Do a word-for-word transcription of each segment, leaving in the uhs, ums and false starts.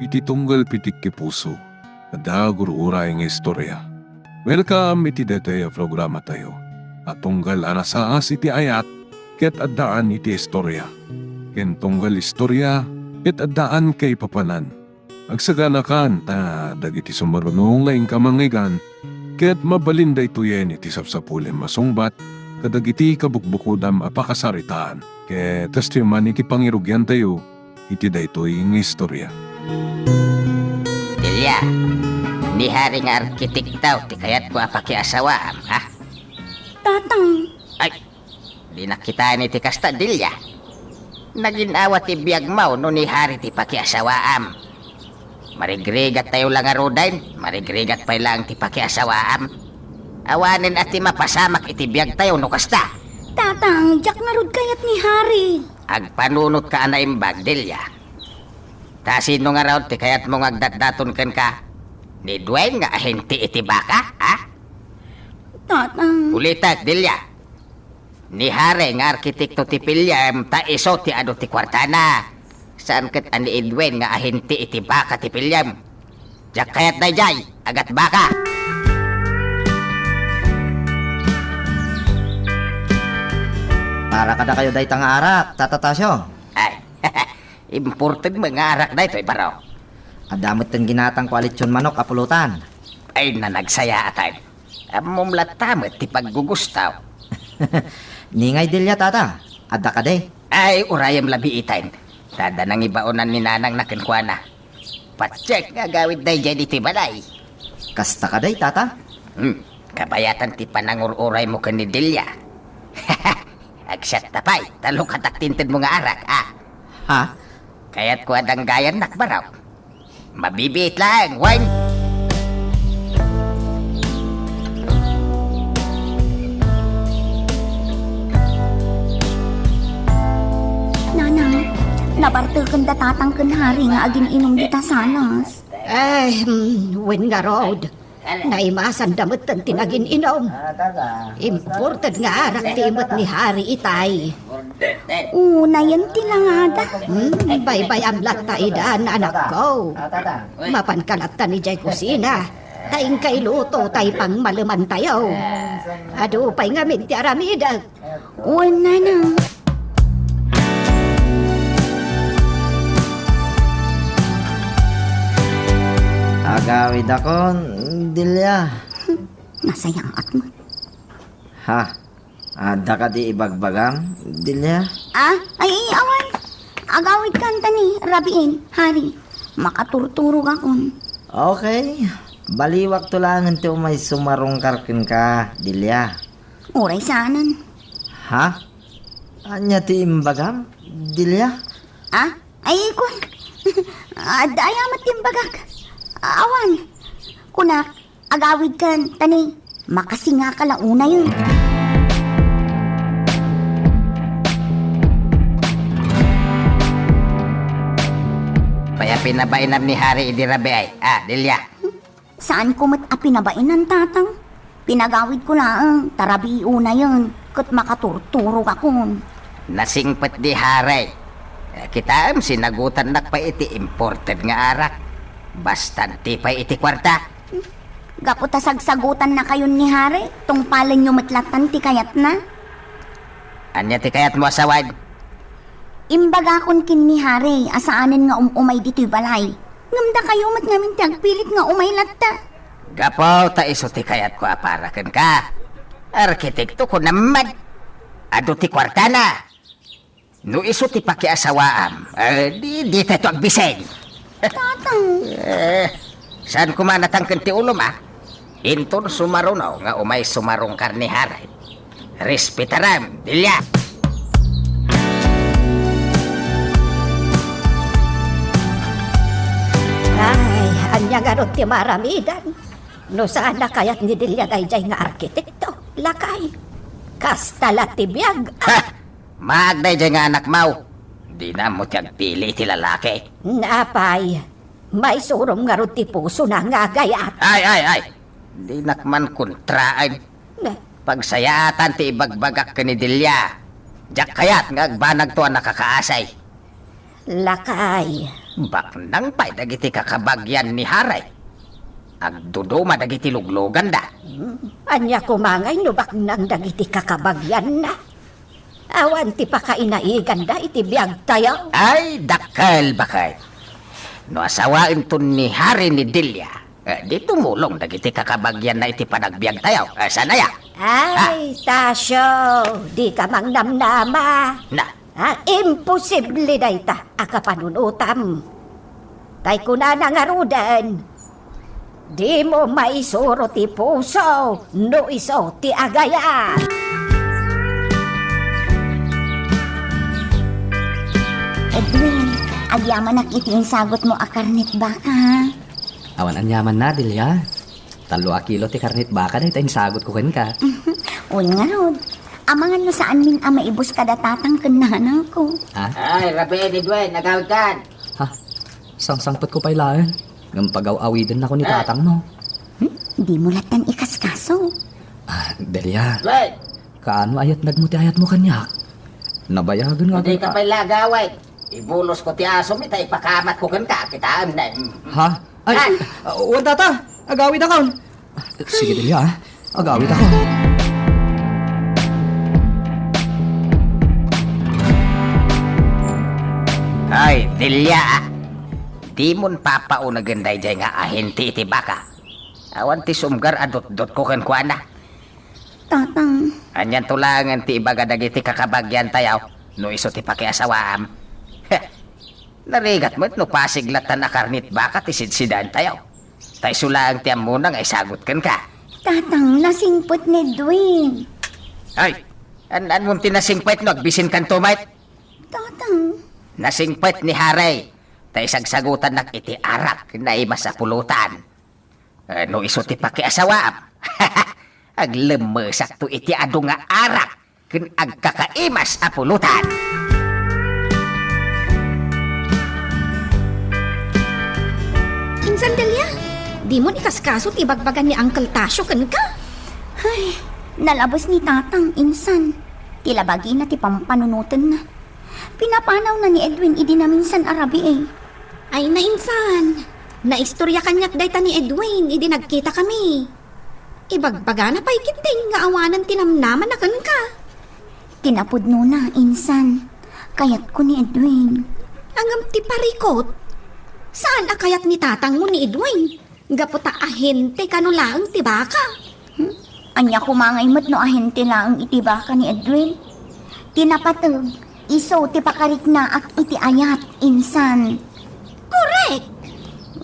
Ti tunggal pitik ti puso, adda gur-uray nga istorya. Welcome iti daytoy a programatayo a tunggal a nasaas iti ayat ket addaan iti istorya, ken tunggal istorya ket addaan kaipapanan. Agsaganakan ta dagiti sumaruno nga inka mangngeggan ket mabalin daytoyen iti sapsapulem a sungbat kadagiti kabukbukodam a pakasaritaan. Ket kastoy man iti pangirugiantayo iti daytoy nga istorya. Delia, ni Hari nga arkitekto ti kayatko a pakiasawaam, ha? Tatang. Ay, dinak kitaen iti kasta, Delia. Nagin-awa ti biagmo no ni Hari ti pakiasawaam. Marigrigattayo la ngaruden, marigrigat pay laeng ti pakiasawaam. Awanen a ti mapasamak iti biagtayo no kasta. Tatang, diak ngarud kayat ni Hari. Agpanunotka a naimbag, Delia. Ta sino ngarud ti kayatmo nga agdatdaton kenka? Ni Dwayne nga ahente iti baka, ha? Tatang. Ulitek, Delia. Ni Hari nga arkitekto ti piliem ta isu ti adu ti kuartana. Saan ket a ni Edwin nga ahente iti baka ti piliem. Diak kayat daydiay, agatbaka! Para kadakayo dayta nga arak, Tata Tasio. Ay, imported met nga arak daytoy, baro. Adda metten ginatangko a lechon manok a pulutan. Ay, nanagsayaatan. Ammom latta met ti paggugustaw. Ni ngay Delia, Tata, adda kadi? Ay, urayem labi itaen. Ta adda nangibaonan ni nanangna kenkuana. Patiek nga agawid daydiay ditoy balay. Kasta kadi, Tata? Hmm, kabayatan ti panangur-uraymo ken ni Delia. Agsiatta pay, ta lukatak ti intedmo nga arak, a. Ha? Kayatko a danggayannak, baro. Mabibiit laeng, wen? Nanang, nabarteken da Tatang ken Hari nga agin-inom dita salas. Ay, hmm, wen ngarud. Naimasanda metten ti nagin-inom. Imported nga arak ti imet ni Hari itay. Unayen ti langada. Hmm, baybay-am latta idan, anakko. Mapanka latta idiay kusina. Ta inka iluto tay pangmalemantayo. Adu pay ngamin ti aramidek. Wen, nanang. Agawidakon, Delia. Nasayaat met. Ha? Adda kadi ibagbagam, Delia? Ah? Ay, awan. Agawidkan ta ni rabiin, Hari. Makaturturogakon. Okay. Baliwakto laengen ti umay sumarungkar kenka, Delia. Uray saanen. Ha? Ania ti imbagam, Delia? Ah? Ay, kun. Adda aya met ti imbagak. Awan. Kunak, agawidkan, ta ni makasingaka la unayen. Pay a pinabainam ni Hari idi rabii, a, Delia? Saanko met a pinabain, Tatang. Pinagawidko laeng ta rabii unayen ket makaturturogakon. Nasingpet ni Hari. Kitaem, sinagutannak pay iti imported nga arak. Bastanti pay iti kuarta. Gapu ta sagsagutannakayon ni Hari, tungpalenyo met lattan ti kayatna. Ania ti kayatmo a sawen? Imbagakon ken ni Hari a saanen nga um-umay ditoy balay. Ngem dakayo met ngamin ti agpilit nga umay latta. Gapu ta isu ti kayatko a para kenka. Arkitekto, kunam met. Adu ti kuartana. No isu ti pakiasawaam, eh, di, ditayo agbisig. Tatang. Eh, saan koma natangken ti ulom, a? Inton sumaruno nga umay sumarungkar ni Hari, respetaram, Delia. Ay, ania ngarud ti maaramidan? No saan a kayat ni Delia daydiay nga arkitekto, lakay. Kasta la ti biag. Ha! Maag daydiay nga anakmo. Dina ammo ti agpili iti lalaki. Apay, maisurom ngarud ti pusona nga agayat. Ay, ay, ay! Dinak man kontraen. Ne? Pagsayaatan ti ibagbagak ken ni Delia. Diak kayat nga agbanagto a nakakaasi. Lakay, Baknang pay dagiti kakabagian ni Hari. Agduduma dagiti lugluganda. Hmm, ania koma ngay no baknang dagiti kakabagianna? Awan ti pakainaiganda iti biagtayo. Ay, dakkel, baket. No asawaenton ni Hari ni Delia, eh, di tumulong dagiti kakabagianna iti panagbiagtayo. Eh, saan aya? Ay, Tasio, dika mangnamnama. Na. Ah, imposible dayta a kapanunotam. Tay kunana ngaruden, dimo maisuro ti puso no isu ti agayat. Edwin, agyamanak iti insagutmo a karnit baka, ha? Awan aniamanna, Delia. Tallo a kilo ti karnit baka dayta insagutko kenka. Wen ngarud, amangan no saanmin a maibus kada tatang ken nanangko. Ha? Ay, rabii, Edwin, agawidkan. Ha? Sangsangpetko pay laeng. Ngem pagaw-awidennako ni tatangmo. Hmm? Dimo lattan ikaskaso. Ah, Delia. Wait! Kaano ayatnagmo ti ayatmo kaniak? Nabayagen nga. Dika pay la agawid. Ibulosko ti asom ita ipakamatko kenka, kitaem na. Ha? Ay, ah, wen, tata, agawidakon. Sige, Delia, ah. Agawidakon. Ay, Delia, ah. Dimon papaunegen daydiay nga ahente iti baka. Awan ti sumgar a dutdotko kenkuana. Tatang. Anianto laengen ti ibaga dagiti kakabagiantayo no isu ti pakiasawaam? Heh! Narigat met no pasig lattan a karnit baka ti sidsidaentayo. Ta isu laeng ti ammona nga isagut kenka. Tatang, nasingpet ni Edwin. Ay! An-anmon ti nasingpet no agbisinkanto met? Tatang. Nasingpet ni Hari. Ta isagsagutannak iti arak, naimas a pulutan. Eh, no isu ti pakiasawaam, aglemmesakto iti adu nga arak ken agkakaimas a pulutan. Insan, Delia, dimon ikaskaso ti ibagbaga ni Uncle Tasio kenka? Ay, nalabes ni Tatang, insan. Ti labagina ti pampanunotenna. Pinapanawna ni Edwin idi naminsan a rabii. Ay, nainsan. Naistorya kaniak dayta ni Edwin idi nagkitakami. Ibagbagana pay ketdin nga awanen ti namnamana kenka. Ti napudnona, insan. Kayatko ni Edwin. Ngem ti parikut, saan a kayat ni tatangmo ni Edwin? Gapu ta ahente kano laeng ti baka. Hmm? Ania koma ngay met no ahente laeng iti baka ni Edwin? Ti napateg, isu ti pakariknaak iti ayat, insan. Korek!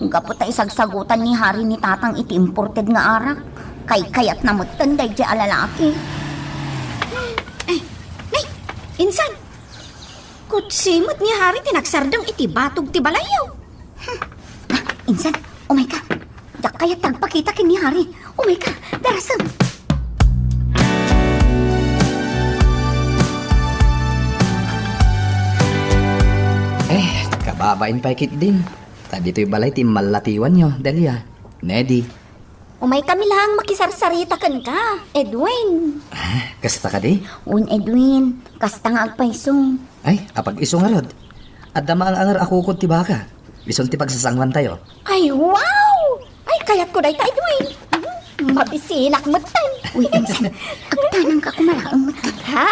Gapu ta isagsagutan ni Hari ni Tatang iti imported nga arak, kaykayatna metten daydiay a lalaki. Eh, nay, insan! Kutsi met ni Hari ti nagsardeng iti batog ti balayyo. Hmm. Ah, insan, umayka. Diak kayat agpakita ken ni Hari. Umayka, darasem. Eh, kababain pay ketdin. Ta ditoy balay ti immallatiwanyo, Delia. Nedi. Umaykami laeng makisarsarita kenka, Edwin. Ah, kasta kadi? Wen, Edwin, kasta nga agpayso. Ay, apag-isu ngarud. Adda maang-anger a kukod ti baka. Isun ti pagsasanguantayo. Ay, wow! Ay, kayatko dayta, Edwin. Mhm. Mabisinak metten. Uy, insan, agtanangka koma laeng metten. Ha?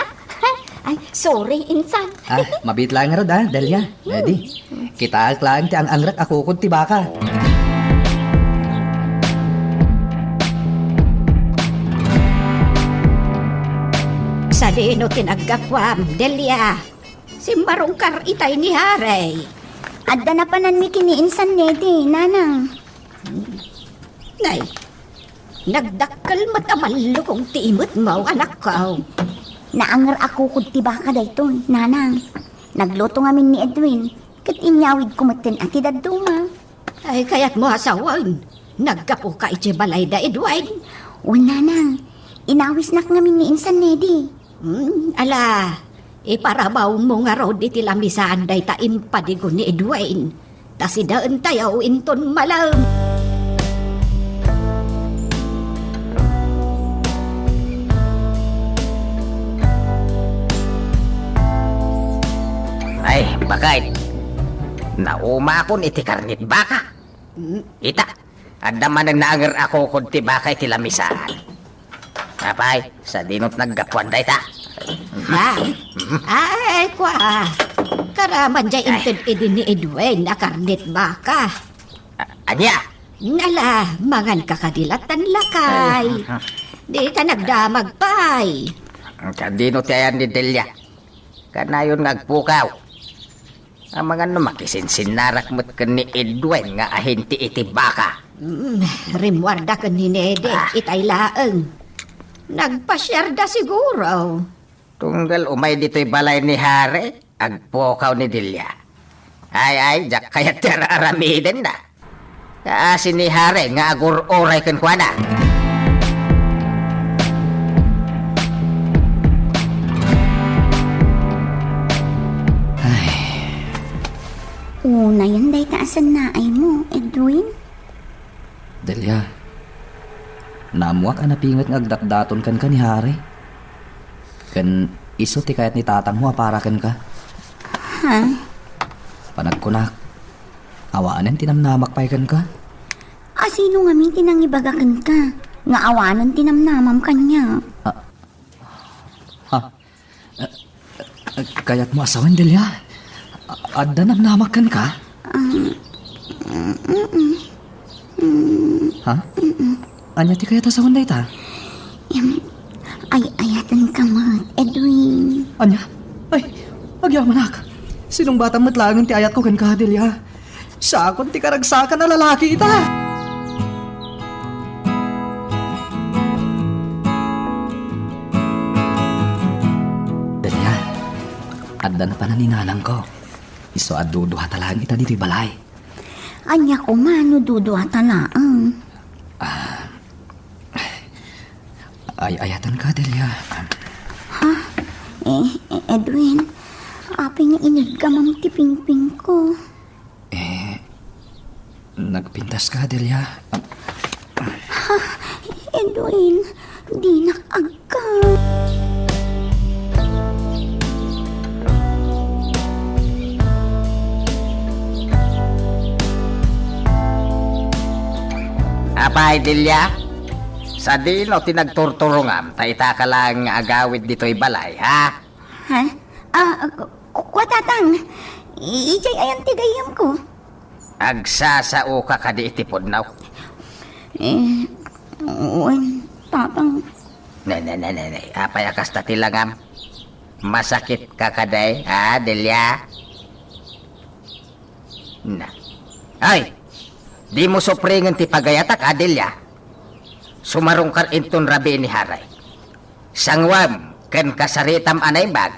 Ay, sorry, insan. Ah, mabiit laeng ngarud, ah, Delia. Ready? Kitaek laeng ti ang-angrek a kukod ti baka. Sadino ti naggapuam, Delia? Simmarungkar itay ni Hari. Adda napananmi ken ni Insan Nedi, Nanang. Nay, nagdakkel met a mallukong ti imetmo, anakko. Naanger a kukod ti baka daytoy, Nanang. Nagluto ngamin ni Edwin, ket inyawidko metten a ti dadduma. Ay, kayatmo a sawen, naggapuka iti balay da Edwin? Wen, Nanang. Inawisnak ngamin ni Insan Nedi. Hmm, ala, iparabawmo ngarud iti lamisaan dayta impadigo ni Edwin. Ta sidaentayo inton malem. Ay, bakay. Naumakon iti karnit baka. Mm. Ita, adda manen naanger a kukod ti baka iti lamisaan. Apay, sadino ti naggapuan dayta? Ha? Ay, kua. Karaman jay Ay. Inted idi ni Edwin a karnit baka. A-, ania? Nala, mangan ka kadi lat tan lakay. Ay. Dita nagdamag pay. Sadino ti ayan ni Delia? Kanayon nga agpukaw. Amangan no makisinsinnarak met ken ni Edwin nga ahinti iti baka. Mm, rimmuarda ken ni Nede, Ah. itay laeng. Nagpasiarda siguro. Tunggal umay ditoy balay ni Hare, agpukaw ni Delia. Ay, ay, diak kayat ti ar-aramidenna. Kaasi ni Hare nga agur-uray kenkuana. Ay. Unayen dayta a sannaaymo, Edwin. Delia, naammoak a napinget nga agdatdaton kenka ni Hare. Ken isu ti kayat ni tatangmo a para kenka. Ha? Panagkunak, awanen ti namnamak pay kenka? A sino ngamin ti nangibaga kenka nga awanen ti namnamam kaniak? Ah, ha? Eh, eh, kayatmo a sawen, Delia? A-, adda namnamak kenka? Um, mm, mm, mm. Ha? Mm. Ania ti kayat a sawen dayta? Em, ay-ayatenka met, Edwin. Ania? Ay, agyamanak. Sinungbatam met laengen ti ayatko kenka, Delia. Siakon ti karagsakan a lalaki ita. Delia, adda napanan ni nanangko. Isu a duduata laeng ita ditoy balay. Ania koma no duduata laeng? Ah, ay-ayatenka, Delia. Ha? Eh, eh, Edwin, apay nga iniggamam ti pingpingko? Eh, nagpintaska, Delia. Ha? Edwin, dinak agka. Apay, Delia? Sadino ti nagturturongam ta itaka laeng nga agawid ditoy balay, ha? Ha? Ah, ku-, ku-, kua, Tatang. I-, idiay ayan ti gayyemko. Agsasaoka kadi iti pudno? Eh, wen, Tatang. Ne, ne, ne, ne, ne. Apay a kasta ti langam? Masakitka kadi, ha, Delia? Na. Ay, dimo supringen ti pagayatak, Delia. Sumarungkar inton rabii ni Haray. Sanguem ken kasaritam a naimbag.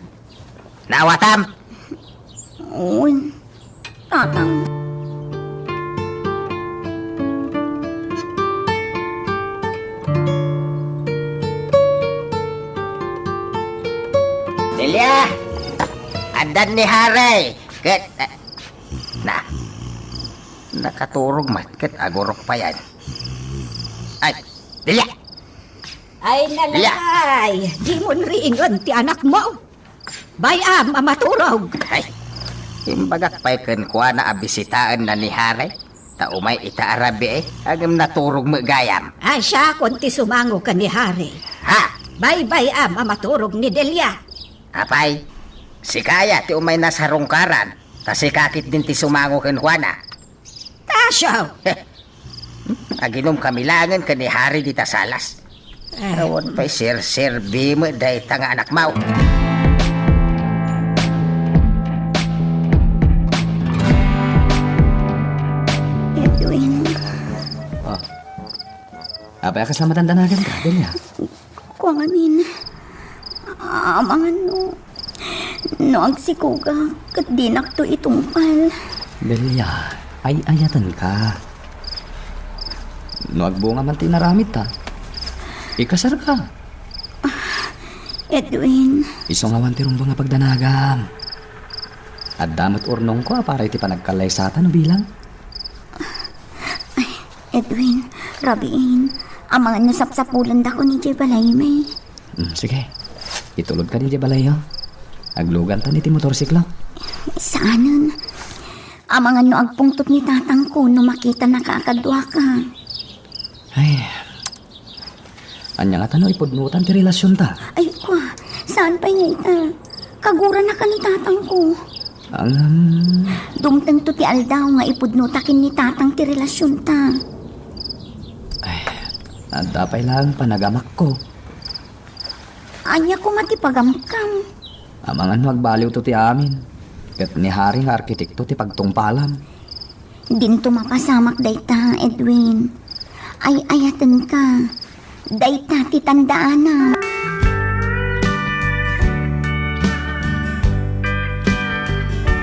Naawatam? Wen, Tatang. Delia! Addan ni Haray ket, eh, na, nakaturog met ket agurok payen. Ay, Delia! Ay, Delia! Nalakay! Dimon ringen ti anakmo! Bay-am a maturog! Ay, imbagak pay kenkuana a bisitaenna ni Haray. Ta umay ita a rabii, ngem naturog met gayam. Ay, siakon ti sumango ken ni Haray. Ha? Bay-bay-am a maturog ni Delia. Apay, sika aya ti umay nasarungkaran, ta sika ketdin ti sumango kenkuana. Tasio! Aginumkami laengen ken ni Haray dita salas. Eh. Awan pay serserbi met dayta nga anakmo. Edwin. Ah. Apay a kasla madandanagan ka, Delia? Kua ngamin, amangan no, no agsikogak ket dinakto itungpal. Delia, ay-ayatenka. No agbunga man ti inaramidta, ikasarka. Ah, Edwin. Isu nga awan ti rumbeng a pagdanagam. Adda met urnongko a para iti panagkallaysata no bilang. Ay, Edwin, rabiin. Amangan no sapsapulendakon idiay balaymi. Mm, sige. Itulodka idiay balayyo. Aglugantan iti motorsiklo. Saanen. Amangan no agpungtot ni tatangko no makitanaka a kaduaka. Ay, ania ngata no ipudnotan ti relasionta? Ay, kua, saan pay nga ita? Kaguranaka ni tatangko. Ang Dumtengto ti aldaw nga ipudnota ken ni tatang ti relasionta. Ay, adda pay laeng panagamakko. Ania koma ti pagamkam? Amangan no agbaliwto ti amin, ket ni Hari nga arkitekto ti pagtungpalam. Dinto mapasamak dayta, Edwin. Ay-ayatenka. Dayta ti tandaanam.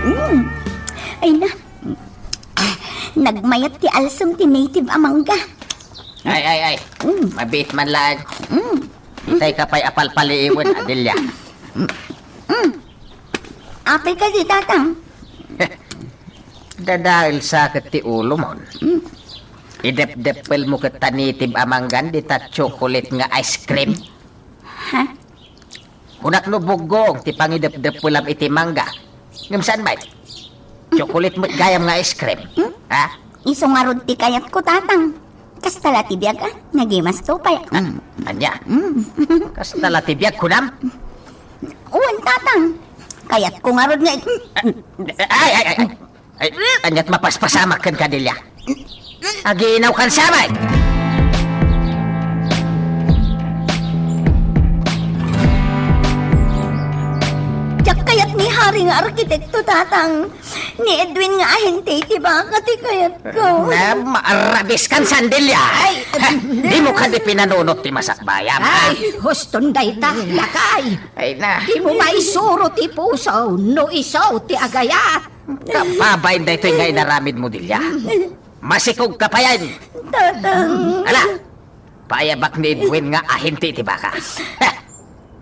Mm. Ay na. Nagmayat ti alsem ti native a mangga. Ay, ay, ay. Mm. Mabiit man laeng. Mm. Itay ka pay a palpaliiwen, Adelia. Mm. Apay kadi, Tatang? Dadael sa ket ti ulomon. Mm. Idepdeppelmo ket ta native a manggan dita chocolate nga ice cream. Ha? Kunak no buggoong ti pangidepdeppelam iti mangga. Ngem saan met? Chocolate met gayam nga ice cream. Hmm? Ha? Isu ngarud ti kayatko, Tatang. Kasta la ti biag, a, nagimasto pay. Ah, mm. Ania? Mm. Kasta la ti biag, kunam? Wen, Tatang. Kayatko ngarud nga it- Ay, ay, ay, ay. Ay, aniat mapaspasamak kenka, Delia? Aginaw kan samay! Diak kayat ni Hari nga arkitekto, Tatang. Ni Edwin nga ahente iti baka ti kayatko. Na, maarabis kan sandilya! Ay, ha? Dimo kadi pinanunot ti masakbayam, ha? Ay, huston dayta, lakay! Ay na. Dimo maisuro ti puso no isu ti agayat. Kababain daytoy nga inaramidmo, Delia. Masikog ka payen. Tatang. Ala, paayabak ni Edwin nga ahente iti baka.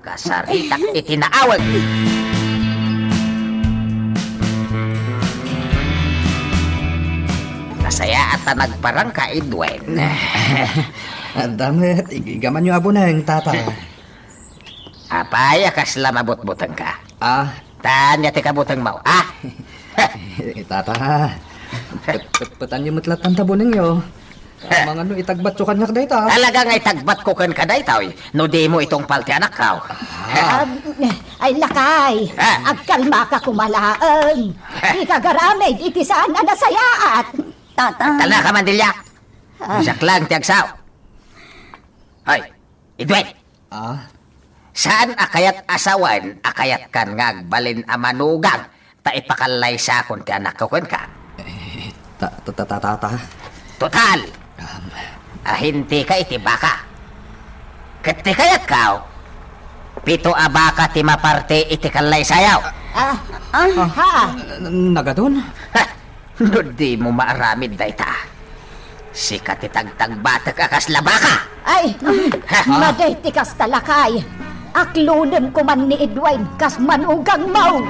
Kasaritak iti naaweg. Nasayaat ta nagparangka, Edwin. Adda met, ig-igamanyo a buneng, Tata. Apay a kasla mabutbutengka? Ah. Ta ania ti kabutengmo, ah? Tata, pet-, petpetanyo met latta ta bunengyo. Amangan no itagbatyo kaniak dayta. Talaga nga itagbatko kenka daytoy, no dimo itungpal ti anakko. Ah. Ah, ay, lakay, ah, agkalmaka koma laeng. Ah. Dika agaramid iti saan a nasayaat. Tata. Kalmaka man, Delia. Ah. Siak laeng ti agsao. Ay, Edwin. Ah? Saan a kayat a sawen a kayatkan nga agbalin a manugang ta ipakallaysakon ti anakko kenka? Eh, ta, ta, ta, ta, ta, ta. Total! Um. Ahenteka iti baka. Ket ti kayatko, pito a baka ti maparte iti kallaysayo. Ah, ah, ha? N-, nagadun? Ha! No dimo maaramid dayta, sika ti tagtagbatek a kasla baka! Ay, ha? Madi ti kasta, lakay. Aklonem koma ni Edwin kas manugangmo.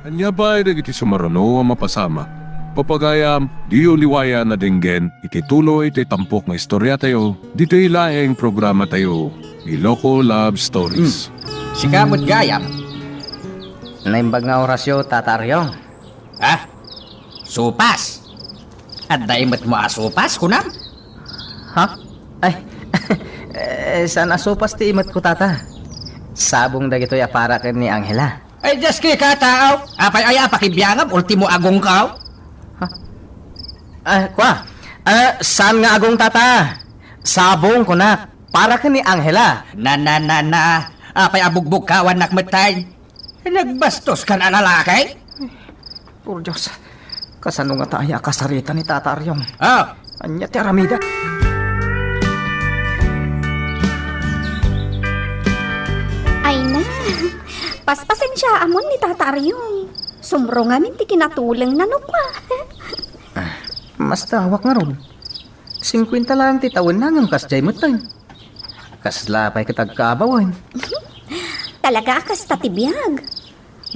Ania pay dagiti sumaruno a mapasamak? Pagayam, diyo liwayan a denggen iti tuloy ti tampok nga istoriatayo, ditoy laeng programatayo, Iloko Love Stories. Hmm. Sika met gayam. Naimbag nga orasyo, Tata Ariong. Ha? Supas? Adda imetmo a supas, kunam? Ha? Ay, eh, saan a supas ti imetko, Tata. Sabong dagitoy a para ken ni Angela. Ay, Diyos, kika, tao. Apay aya a pakibiangam, ultimo agongko? Ha? Ah, kua. Ah, saan nga agong, Tata? Sabong, kunak. Para ken ni Angela. Na, na, na, na. Apay a bugbugkawannak metten? Nagbastos kan a lalaki? Por Dios, kasano ngata aya a kasarita ni Tata Ariong? Ah. Ania ti aramidek? Ay na, paspasensiaamon ni Tata Ariong. Sumro ngamin ti kinatulengna no kua. Ah, mastawak ngarud. Singkuenta laeng ti tawenna ngem kasdiay metten. Kasla pay ket agkaabawen. Talaga a kasta ti biag.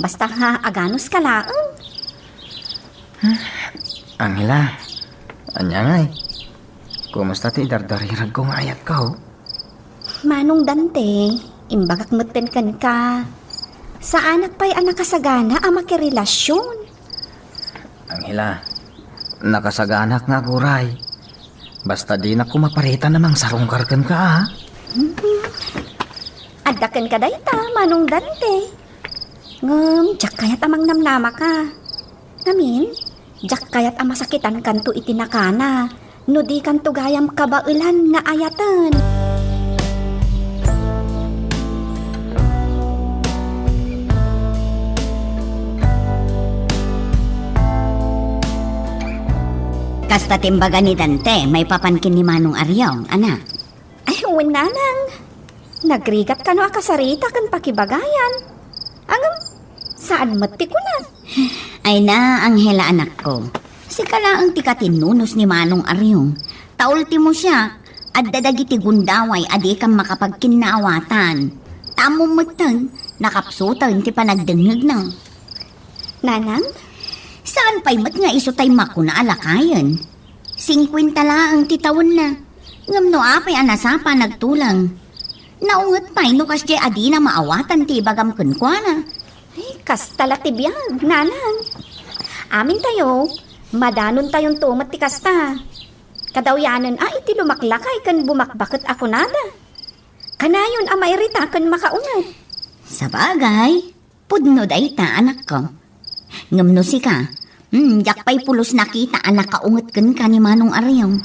Basta nga aganuska laeng. Angela, ania ngay? Kumusta ti idardariragko nga ayatko? Manong Dante, imbagak metten kenka. Saanak pay a nakasagana a makirelasion. Angela, nakasaganak nga aguray. Basta dinak ko maparita a mangsarungkar kenka, a. Mhm. Adda kenka dayta, Manong Dante. Ngem, diak kayat a mangnamnamaka. Ngamin, diak kayat a masakitankanto iti nakana, no dikanto gayam kabaelan nga ayaten. Kasta ti imbaga ni Dante, maipapan ken ni Manong Ariong, ana. Ay, wen, nanang. Nagrigat kano a kasarita ken pakibagayan. Ngem, saan met ti kunam. Ay na, Angela, anakko. Sika laeng ti katinnunos ni Manong Ariong. Ta ultimo siak, adda dagiti gundaway a dikam makapagkinnaawatan. Ta ammom metten, nakapsuten ti panagdengngegna. Nanang? Saan pay met nga isu tay makuna a lakayen. Singkuenta laeng ti tawenna. Ngem no apay a nasapa nagtuleng. Naunget pay no kasdiay a dina maawatan ti ibagam kenkuana. Ay, kasta la ti biag, nanang. Amintayo, madanontayon met ti kasta. Kadawyanen a iti lumaklakay ken bumakbaket a kunada. Kanayon a mairita ken makaunget. Sabagay, pudno dayta, anakko. Ngem no sika, hmm, diak pay pulos nakita a nakaunget kenka ni Manong Ariong.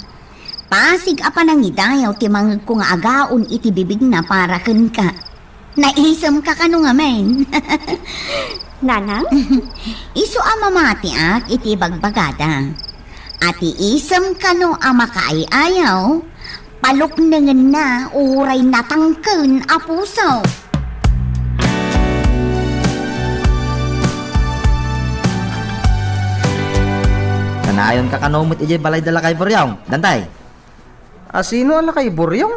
Pasig a panangidayaw ti mangegko nga agaon iti bibigna para kenka. Naisemka kano ngamin? Nanang? Isu a mamatiak iti bagbagada. A ti isem kano a makaay-ayaw, paluknengenna uray natangken a puso. Kanayon ka kano met idiay balay da Lakay Buryong, Dantay? A sino a Lakay Buryong?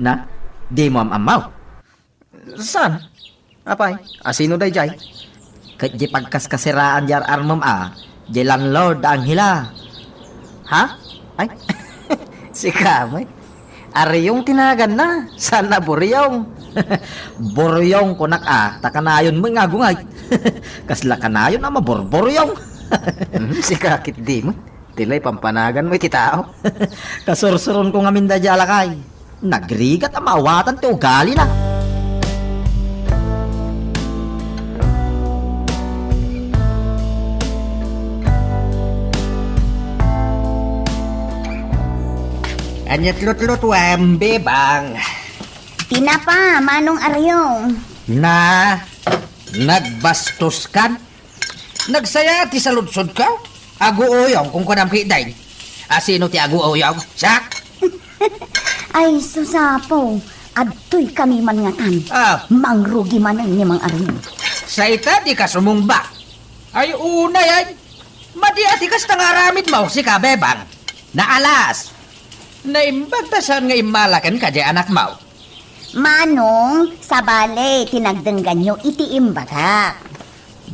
Na, dimo am-ammo? Saan? Apay, a sino daydiay? Ket di pagkaskasiraan di ar-armem a, di landlord, Angela. Ha? Ay, sika met. Ariong ti naganna, saan a Buryong. Buryong kunak a, ta kanayon met nga agungay. Kasla kanayon a maburburyong. Mhm, sika ketdi met. Ti la ipampanaganmo iti tao. Kasursuronko ngamin daydiay a lakay. Nagrigat a maawatan ti ugalina. Ania ti lutlutuem, Bebang? Tinapa, Manong Ariong. Na, nagbastos kan? Nagsaya ti saludsodko? Aguuyong, kunkunam ketdin. A sino ti aguuyong? Siak? Ay, sus, Apo, adtoy kami man ngatan. Ah. Mangrugi manen ni Mang Ariong. Sa ita, dika sumungbat. Ay, unay, ay. Madi a ti kasta nga aramidmo, sika, Bebang. Naalas. Naimbag ta saan nga immala kenka diay anakmo. Manong, sabali ti nagdengganyo iti imbagak.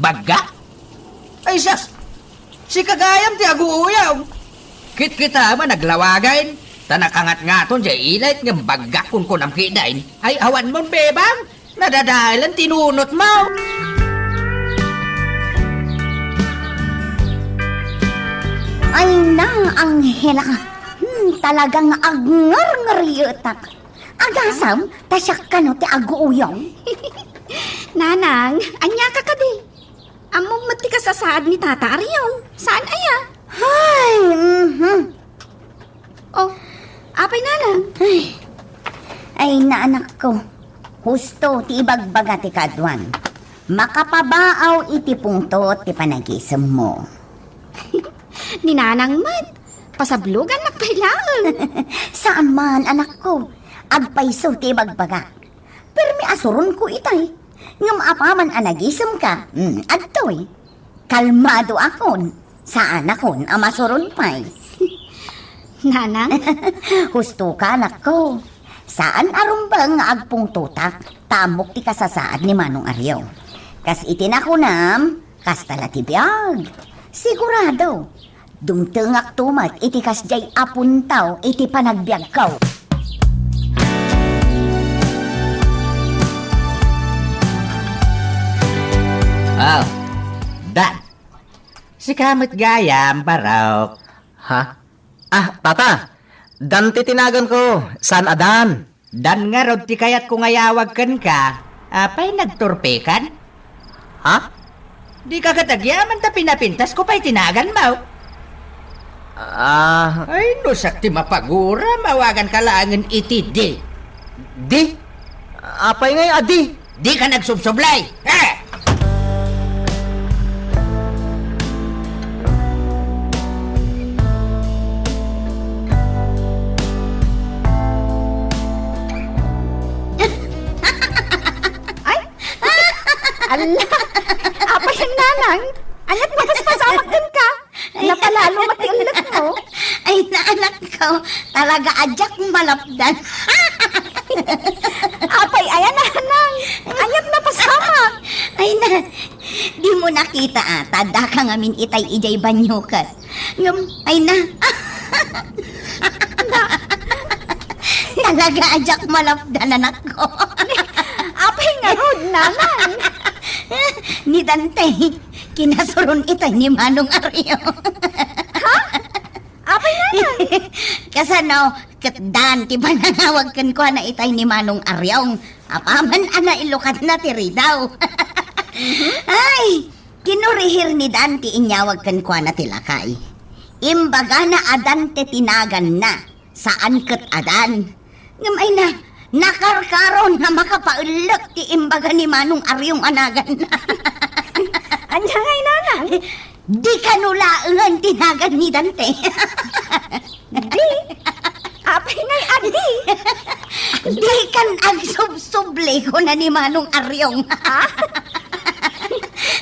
Bagga? Ay, sus! Sika gayam ti aguuyong. Kitkitaem a naglawagen, ta nakangatngaton diay ilet ngem baggak kunkunam ketdin. Ay, awanmon, Bebang, nadadaelen ti nunotmo. Ay na, Angela. Hmm, talagang agngarngaryetak. Agasam, ta siak kano ti aguuyong. Nanang, ania ka kadi? Ammom met ti kasasaad ni Tata Ariong. Saan aya? Hay, mhm. Oh, apay, Nanang? Ay, ay, na, anakko. Husto ti ibagbaga ti kaaduan. Makapabaaw iti pungtot ti panagisemmo. Ni Nanang met, pasablogannak pay laeng. Saan man, anakko. Agpayso ti ibagbaga. Permi a suronko itay. Ngem apaman a nagisemka, mm, adtoy. Kalmadoakon. Saanakon a masuron pay. Nanang? Hustoka, anakko. Saan a rumbeng nga agpungtotak, ta ammok ti kasasaad ni Manong Ariong. Kas iti nakunam, kasta la ti biag. Sigurado, dumtengakto met iti kasdiay a puntaw iti panagbiagko. Sika met gayam, Barok. Ha? Ah, tata! Dan ti tinaganko, saan a Dan. Dan ngarud ti kayatko nga iyawag kenka. Apay, nagturpekan? Ha? Dika ket agyaman ta pinapintasko pay ti naganmo. Ah. Ay, no siak ti mapagura, mawaganka laengen iti D. D? Apay ngay a D? Dika nagsubsublay! Eh! Ay! Ala! Apay, Nanang? Ania't napaspasamak kenka? Napalalo met ti ellekmo. Ay, naanak ko, talaga a diak malapdan. Apay, aya, Nanang? Ania't napasamak? Ay na, dimo nakita a, ta daka ngamin itay idiay banyo ket. Ngem, ay na. Talaga a diak malapdan, anak ko. Apay ngarud, Nanang? Ni Dante, kinasuron itay ni Manong Ario. Ha? Apay, Nanang? Kasano, ket Dan ti panangawag kenkuana itay ni Manong Ariong. Apaman a nailukatna ti ridaw. Mhm. Ay, kinurihir ni Dan ti inyawag kenkuana ti lakay. Imbagana a Dante ti naganna, saan ket a Dan. Ngem ay na, nakarkaron nga makapaellek ti imbaga ni Manong Ariong a naganna. Ania ngay, Nanang? Di kano laengen ti nagan ni Dante. Di? Apay ngay a di? Di kan agsubsubli, kuna ni Manong Ariong. Ha?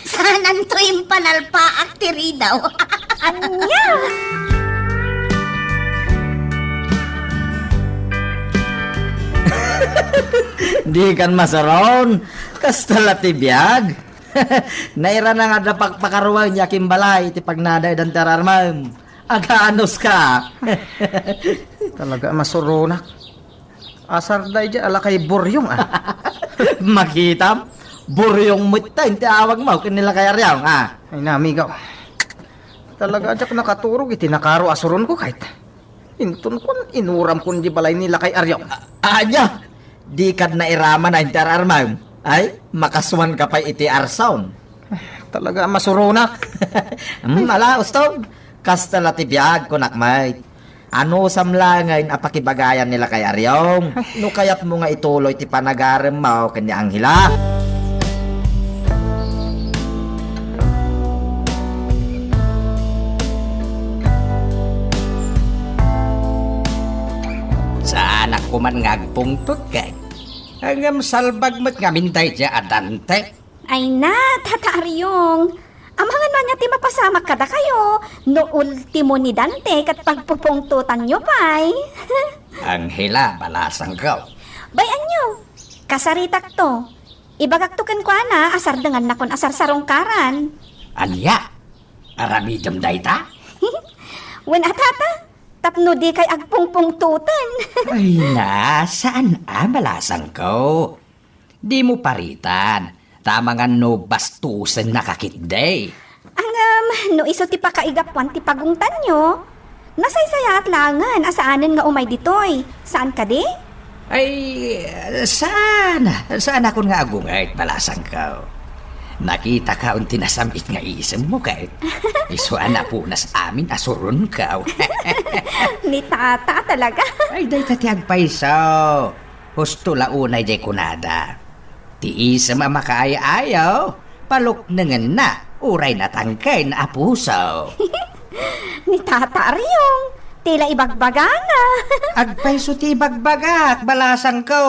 Saananto impanalpaak ti ridaw. Ania? Di kan masuron. Kasta la ti biag. Nairana nga adda pakpakaruayen ya kimbalay iti pagnada idan ti ar-armem. Aganos ka. Talaga a masuronak. Asar daydiay a lakay Buryong, ah. Makitam, Buryong met ta inti awagmo ken ni lakay Ariong, ah. Ay na, amigo. Talaga a diak nakaturog iti nakaro a suronko, kayat. Inton kuan, inuramkon di balay ni lakay Ariong. A-, ania? Di kad nairaman a inti ar-armem? Ay, makasuan ka pay iti arsaon. Talaga a masuronak. Hmm, ala, Ustog. Kasta la ti biag, kunak met. Anusam laengen a pakibagayan ni lakay Ariong. No kayatmo nga ituloy ti panagaremmo ken ni Angela. Saanak koman nga agpungtot ket. Ngem salbag met ngamin daydiay a Dante. Ay na, Tata Ariong. Amangan ania ti mapasamak kadakayo, no ultimo ni Dante ket pagpupungtotanyo pay. Angela, balasangko. Bay-anyo, kasaritakto. Ibagakto kenkuana a sardengannakon a sarsarungkaran. Ania? Aramidem dayta? Wen a, Tata, tapno dikay agpungpungtoten. Ay na, saan a, balasangko. Dimo paritan, ta amangan no bastosennak a ketdi. Ngem, no isu ti pakaigapuan ti pagungtanyo, nasaysayaat laengen a saanen nga umay ditoy. Saan kadi? Ay, saan? Saanakon nga agunget, balasangko. Nakitaka on ti nasam-it nga isemmo ket. Isu a napunas amin a suronko. Ni Tata talaga. Ay, dayta ti agpayso. Husto la unay diay kunada. Ti isem a makaay-ayaw, paluknengenna, uray natangken a puso. Ni Tata Ariong, ti la ibagbagana. Agpayso ti ibagbagak, balasangko.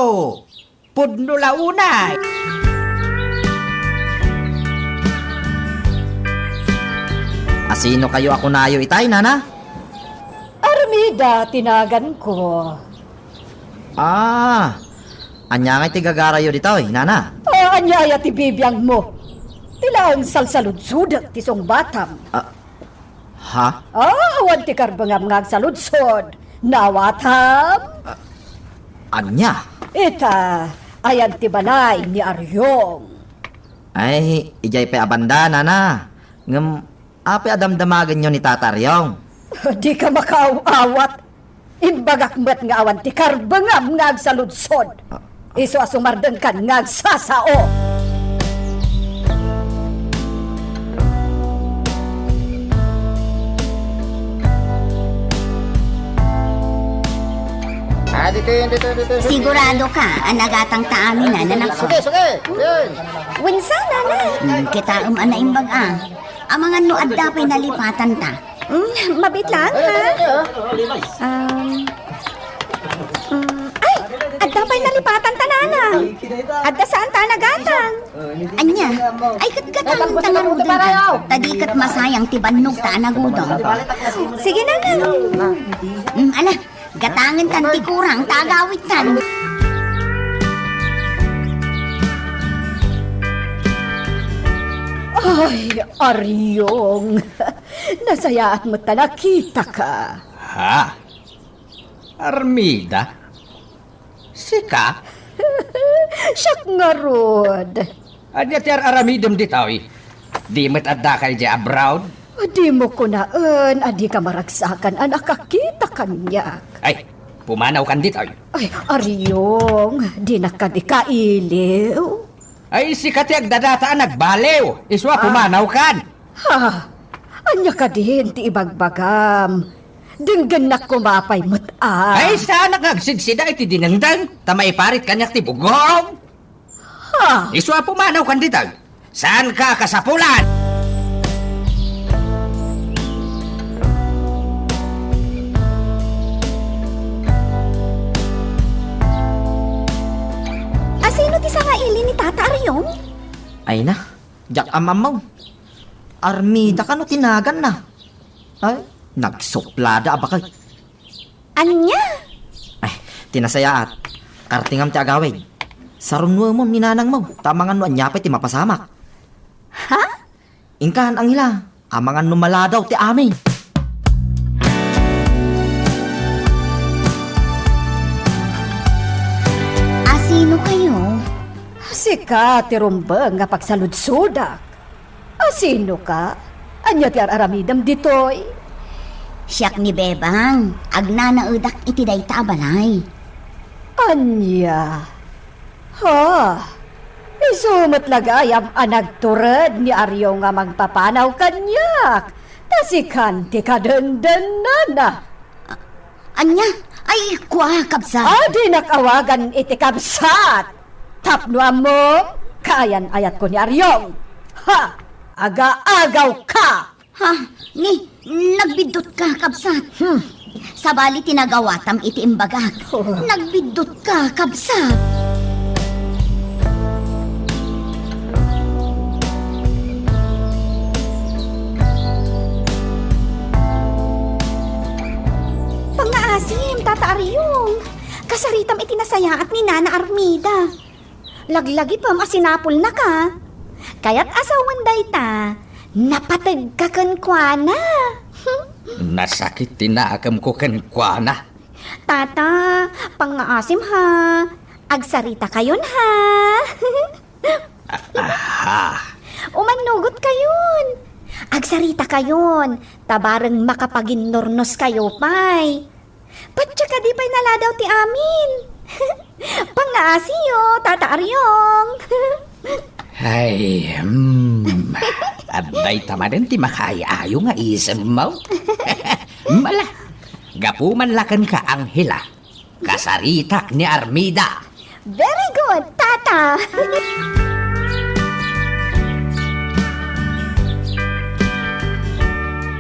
Pudno la unay. Asino kayo a kunayo itay, nana? Armida ti naganko. Ah, ania ngay ti gagarayo ditoy, nana? Ah, ania aya ti bibiangmo? Ti laeng salsaludsodek ti sungbatam. Ah, ha? Ah, awan ti karbengam nga agsaludsod. Nawatam? Ah, ania? Ita, ayan ti balay ni Aryong. Ay, idiay pay a banda, nana. Ngem, Apay a damdamagenyo ni Tata Ariong? Dika makaaw-awat. Imbagak met nga awan ti karbengam nga agsaludsod. Ah. Isu a sumardengkan nga agsasao. Ah, dito yun, dito, dito, dito. Sigurado ka a nagatang ta amin, a, anak ko? Sige, sige. Yun. Wensan, nanay? Hmm, kitaem a naimbag, a. Amangan no adda pay nalipatan ta. Hmm, mabiit lang, ha? Um, hmm, ay, adda pay nalipatan ta, nanang. Adda saan ta a nagatang. Ania? Ay, ket gatangen ta ngaruden. Ta di ket masayang ti bannog ta a nagudong. Sige, nanang. Hmm, ala, gatangen tan ti kurang ta agawidtan. Ay, Ariong. Nasayaat met ta nakitaka. Ha? Armida? Sika? Siak ngarud. Ania ti ar-aramidem ditoy? Di met addaka idiay abroad? Dimo kunaen a dika maragsakan a nakakita kaniak. Ay, pumanawkan ditoy. Ay, Ariong, dinak kadi kailiw. Ay, sika ti agdadata a nagbaliw. Isu a pumanawkan. Ha? Ania kadin ti ibagbagam? Denggennak koma pay met a. Ay, saanak nga agsidsida iti dinengdeng, ta maiparit kaniak ti bugong. Ha? Isu a pumanawkan ditoy. Saanka a kasapulan? Asino ti sangaili ni Tata Ariong? Ay na, diak amammaw. Armida kano ti naganna? Ay, nagsuplada a baket. Ania? Ay, ti nasayaat, kartingam ti agawid. Sarunnuemon ni nanangmo, ta amangan no ania pay ti mapasamak. Ha? Inkan, Angela, amangan no maladaw ti amin. Asino kayo? Sika ti rumbeng nga pagsaludsodak. Asino ka? Ania ti ar-aramidem ditoy? Siak ni Bebang, agnanaedak iti dayta a balay. Ania? Ha? Isu met la gayam a nagtured ni Ariong a mangpapanaw kaniak, ta sikan ti kadendennana. Ania? Ay, kua, kabsat. Dinak awagan iti kabsat. Tapno ammom, kaayan-ayatko ni Ariong. Ha! Agaagaw ka! Ha? Ni, nagbiddut ka, kabsat. Hmm. Sabali ti nagawatam iti imbagak. Oh. Nagbiddut ka, kabsat. Pangngaasim, Tata Ariong. Kasaritam iti nasayaat ni Nana Armida. Laglagipem a sinapulnaka. Kayat a sawen dayta, napategka kenkuana. Nasakit ti nakemko kenkuana. Tata, pangngaasim ha. Agsarita kayon ha. Aha. Umannugot kayon. Agsarita kayon, ta bareng makapaginnurnos kayo pay. Patya kadi pay naladaw ti amin. Pangngaasim, Tata Ariong. Ay, hmm. Adda ita manen ti makaay-ayo nga isemmo. Mala, gapu man la kenka, Angela. Kasaritak ni Armida. Very good, Tata.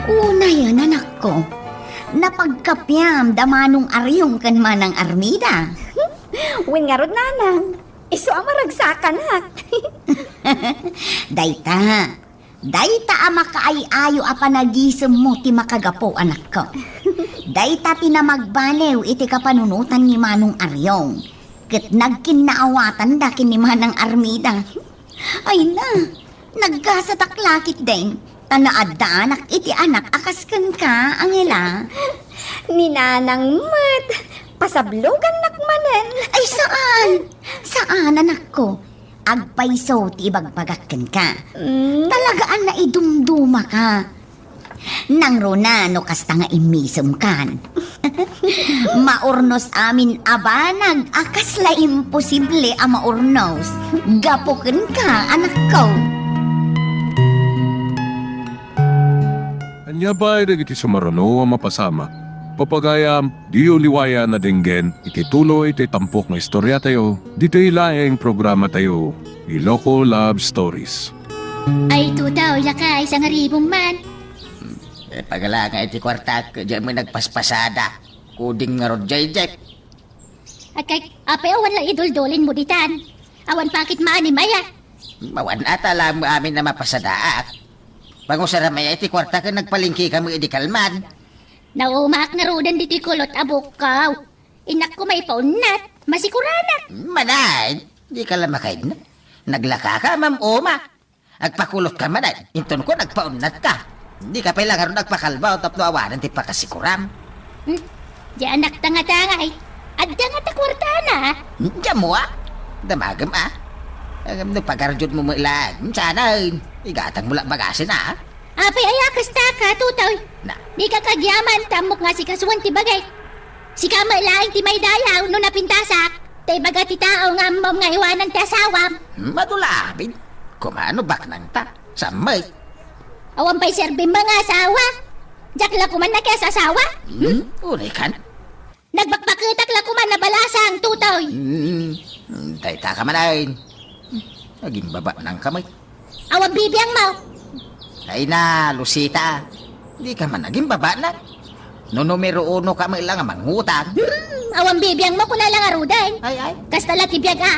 Unayen, anakko. Napagkapiam da Manong Ariong ken Manang Armida. Wen ngarud, Nanang. Isu a maragsakanak. Dayta, dayta a makaay-ayo a panagisemmo ti makagapu, anakko. Dayta ti namagbaliw iti kapanunotan ni Manong Ariong, ket nagkinnaawatanda ken ni Manang Armida. Ay na, naggasatak la ketdin, ta naaddaanak iti anak a kas kenka, Angela. Ni Nanang met, pasablogannak manen. Ay, saan! Saan, anakko. Agpayso ti ibagbagak kenka. Mm. Talaga a naidumdumaka. Nangruna no kasta nga immisemkan. Maurnos amin a banag a kasla imposible a maurnos. Gapu kenka, anakko. Ania pay dagiti sumaruno a mapasamak? Papagayam, diyo liwayan a denggen iti tuloy ti tampok nga istoriatayo, ditoy laeng programatayo, Iloko Love Stories. Ay, tuta, oy, lakay, sangaribong man. Eh, pagala nga iti kuartak, diay met nagpaspasada. Kuding ngarud diay, Jeff. Agkay, apay awan la iduldulin mo ditan? Awan pakit maanim aya? Mawan ata lang amin a mapasadaak. Pangusaram aya iti kuarta ken nagpalengkekam idi kalman. Naumaak ngaruden ditoy kulot a bukkaw. Innak ko maipaunnat, masikuranak. Manen, dika la makainna. Naglakaka, mam-uma. Agpakulotka manen, inton ko nagpaunnatka. Dika pay la ngarud agpakalbaw tapno awanen ti pakasikuram. Hmm? Di anakta nga tangay. Adda nga ta kuartana. Hmm, diammo a. Damagem a. Ngem no pagarudiotmo met laeng, saanen. Igatangmo la bagasen a. Apay aya kasta ka, tutoy? Na. Dika kagyaman, ta ammok nga sikasuan ti bagik. Sika met laeng ti maidayaw no napintasak, ta ibaga ti tao nga ammom nga iwanan ti asawam. Madu la amin. Koma no baknangta, saan met? Awan pay serbim nga asawa. Diak la koman nakias-asawa. Hmm? Unay kan? Nagbakbaketak la koman a balasang, tutoy. Hmm, dayta ka manen. Agimbabaknangka met. Awan bibiangmo. Ay na, Lucita. Dika man agimbabaknang. No numero uno ka met la nga mangutang. Hmm, awan bibiangmo, kuna la ngaruden. Ay, ay. Kasta la ti biag a.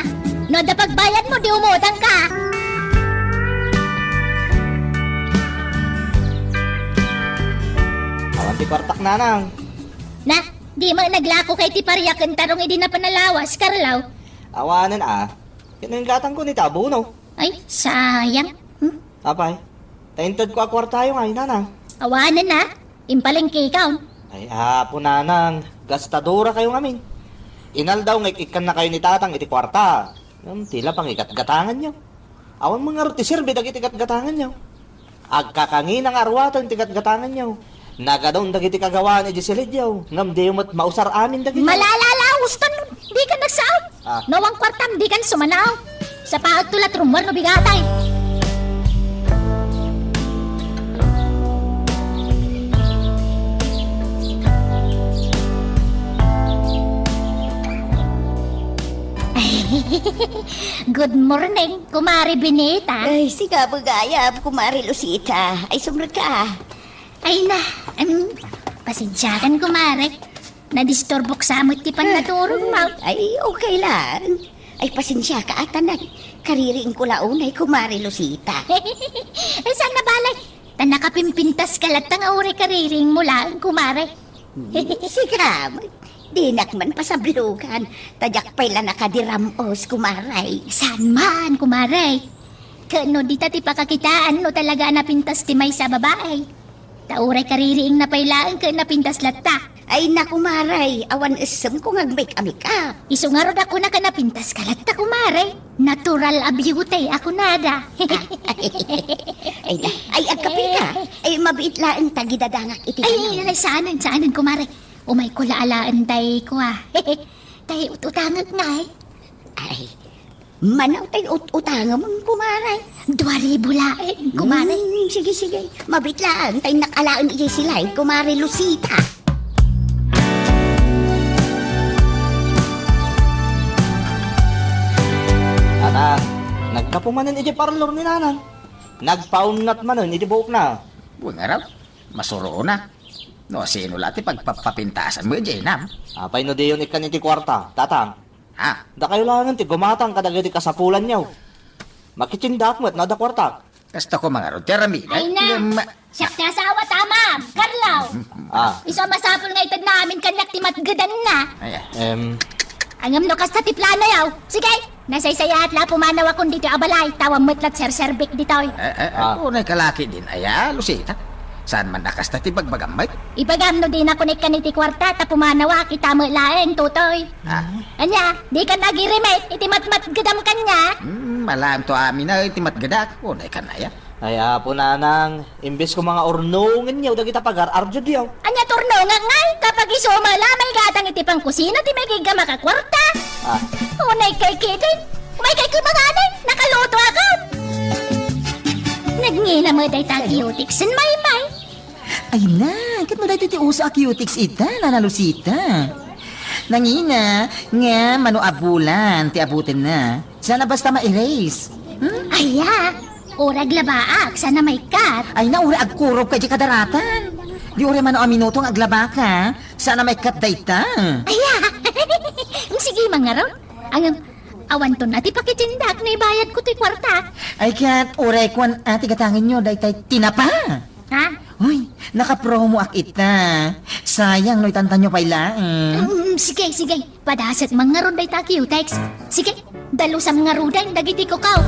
No adda pagbayadmo, di umutangka. Awan ti kuartak, nanang. Na, di met naglako kay ti pariak ken tarong idi napan a lawas, Carlo. Awanen a. Ket no inggatangko ni ti abono. Ay, sayang. Hmm? Apay, ta intedko a kuartayo ngay, nanang. Awanen a, impalengkekon. Ay, apo nanang, gastadorakayo ngamin. Inaldaw nga ik-ikkannakayo ni tatang iti kuarta. Ngem ti la pangigatgatanganyo. Awan met ngarud ti serbi dagiti gatgatanganyo. Agkakangina nga aruaten ti gatgatanganyo. Nagadun dagiti kagawaan idiay silidyo, ngem diyo met mausar amin dagitoy. Malala la, Houston, dikan nagsao. Ah. No awan kuartam, dikan sumanaw. Sapaatto la ti rummuar no bigatay. Good morning, Kumare Benita. Ay, sika, bagayam, Kumare Lucita. Ay, sumrekka. Ay na, em, pasensiakan, kumare. Nadisturbok sa met ti pannaturogmo. Ay, okay lang. Ay, pasensiaka, a, ta nagkaririingko la unay, Kumare Lucita. Ay, saan a bale? Ta nakapimpintaska latta nga uray kaririingmo laeng, kumare. Hmm, sika met. Dinak man pasablogan, ta diak pay la nakadiram-os, kumare. Saan man, kumare? Ket no dita ti pakakitaan no talaga a napintas ti maysa a babae. Ta uray kaririingna pay laeng ket napintas latta. Ay na, kumare, awan essemko nga agmake-a-make-up. Isu ngarud a kunaka napintaska latta, kumare. Natural a beauty a kunada. Ah, ay na. Ay, agkapika. Ay, mabiit laeng ta gidadangak iti Ay, ay, ay, saanen, saanen, kumare. Umayko la alaen tay kua. Tay ut-utangek ngay. Ay, manaw tay ut-utangem, kumare. Dua ribu laeng, kumare. Hmm, sige, sige. Mabiit laeng ta innak alaen idiay silay, kumare Lucita. Nanang, naggapu manen idiay parlor ni Nanang. Nagpaunnat manen iti buokna. Wen ngarud, masuroona. No, sino la ti pagpapapintasanmo idiay nam? Apay no diyon ikkan iti kuarta, Tatang? Ha? Dakayo laengen ti gumatang kadagiti kasapulanyo. Makitindaak met no adda kuartak. Kasta koma ngarud ti aramidek. Ay na! Ngem, siak ti asawa ta, ma'am! Carlo! Ah. Isu a masapul nga itedna amin kaniak ti matgedanna. Ay, ah. Em. Ngem no kasta ti planoyo, sige! Nasaysayaat la a pumanawakon ditoy a balay, ta awan met la ti serserbik ditoy. Eh, eh, eh, Ah. Unay ka la ketdin aya, Lucita? Saan man a kasta ti bagbagam met? Ibagam no dinakon ikkan iti kuarta, ta pumanawak, ita met laeng, Totoy. Ah. Ania, dikan agirimit iti matmatgedam kaniak? Hmm, malaemto amin a iti matgedak. Unay kan aya? Ay, Apo Nanang, imbes ko nga urnongenyo dagita pagar-arjudyo. Ania ti urnongak ngay? Kapag isu met la, maigatang iti pangkusina ti maikiggamak a kuarta. Ah. Unay kay kidin, umay kay kumanganin, nakaluto akon. Nagngina met dayta a cutex ni Maymay. Ay na, ket no daytoy ti uso a cutex ita, Nana Lucita. Nangina, nga mano a bulan ti abutenna. Saan a basta ma-erase. Hmm? Aya, uray aglabaak, saan a maikkat. Ay na, uray agkurop ka di kadaratan. Di uray mano a minuto nga aglabaka, saan a maikkat dayta. Aya, sige, mangarod. Ang, awanton a ti pakitiendak no ibayadko ti kuarta. Ay ket, uray kuan a ti gatangenyo, daytay tinapa. Ha? Uy, nakapromoak ita. Sayang no itantanyo pay laeng. Mm, sige, sige. Padaset man ngarud dayta a cutex. Sige, dalusam ngaruden dagiti kukaw.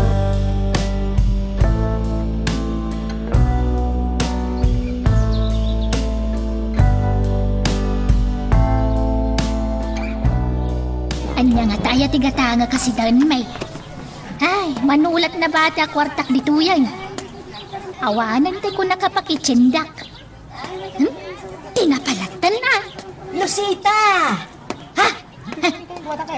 Ania ngata aya ti gatangek a sidaen, May? Ay, manulat na ba ti a kuartak ditoyen? Awanen ti kunaka pakitiendak. Hmm? Tinapa lattan a. Lucita! Ha?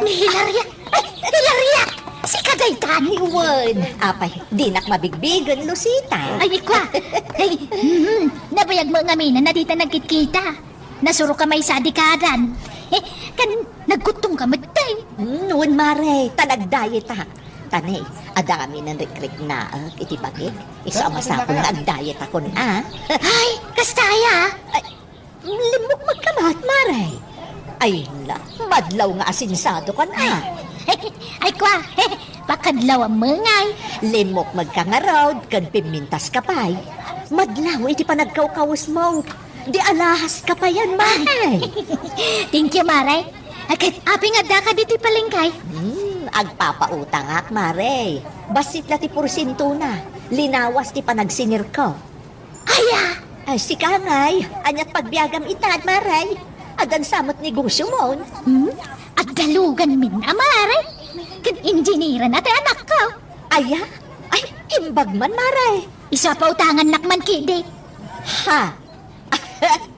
Ni Hilaria? Ay, Hilaria! Sika daytan? Ay, wen. Apay, dinak mabigbigen, Lucita. Ay, ikwa. Ay, mhm. Nabayag mo ngamin a dita nagkitkita. Nasuroka maysa a dekadan. Eh, kan nagkuttongka met, tay. Hmm, wen, mare, ta nag-diet-ak. Ta ne, adda ngamin a rikriknaek iti bagik. Isu a masapul nga ag-diet-akon, a. Ay, kasta aya? Ay, limmukmegka met, mare. Ay, na, madlaw nga asensadokan, a. Ay, kwa, pakadlawam ngay. Limmukmegka ngarud ken pimmintaska pay. Madlaw iti panagkawkawesmo. Di alahaska payen, mare. Thank you, mare. Ket apay nga addaka ditoy palengke? Hmm, agpapautangak, mare. Bassit la ti porsientona. Linawas ti panagsinirko. Aya! Ay, sika ngay, aniat pagbiagam itad, mare? Addan sa met negosiom? Hmm? Agdaluganmin a, mare? Ket engineer-na ti anakko. Aya? Ay, imbag man, mare. Isu a pautangannak man ketdi. Ha?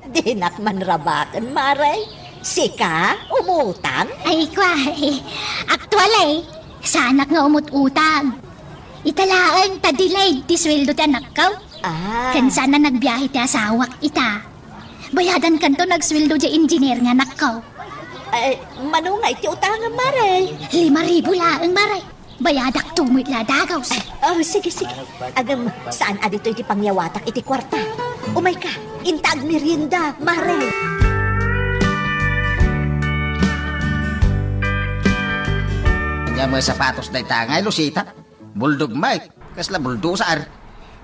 Dinak man rabaken, mare. Sika, umutang? Ay, kwa, actually, saanak nga umut-utang. Ita laeng ta delayed ti sueldo ti anakko. Ah. Ken saan a nagbiahe ti asawak ita. Bayadankanto nagsueldo diay engineer nga anakko. Eh, mano nga iti utangem, mare? Lima ribu laeng, mare. Bayadakto met la dagus. Oh, sige, sige. Agem, saan a ditoy ti pangyawatak iti kuarta? Umayka, inta agmerienda, mare. Ania met sapatos dayta ngay, Lucita? Bulldog, Mike. Kasla buldosar.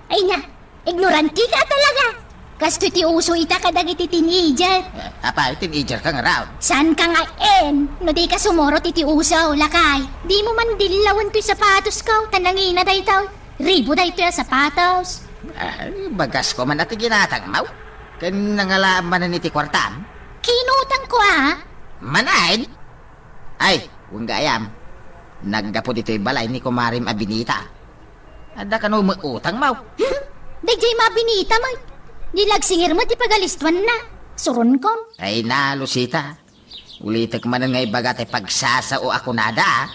Ay na, ignorantika talaga. Kastoy ti uso ita kadagiti teenager. Eh, apay, teenager ka ngarud? Saanka nga en? No dika sumurot iti uso, lakay. Dimo man dillawen toy sapatosko, ta nangina daytoy. Ribu daytoy a sapatos. Ay, bagasko man a ti ginatangmo. Ken nangalaam manen iti kuartam? Kinutangko a. Manen? Ay, wen gayam. Naggapu ditoy balay ni kumarem a Benita. Adda kano met utangmo? Hmm? Daydiay a Benita met. Di la agsingir met ti pagalistuanna. Suronkon. Ay na, Lucita. Ulitek manen nga ibaga ti pagsasao a kunada, a.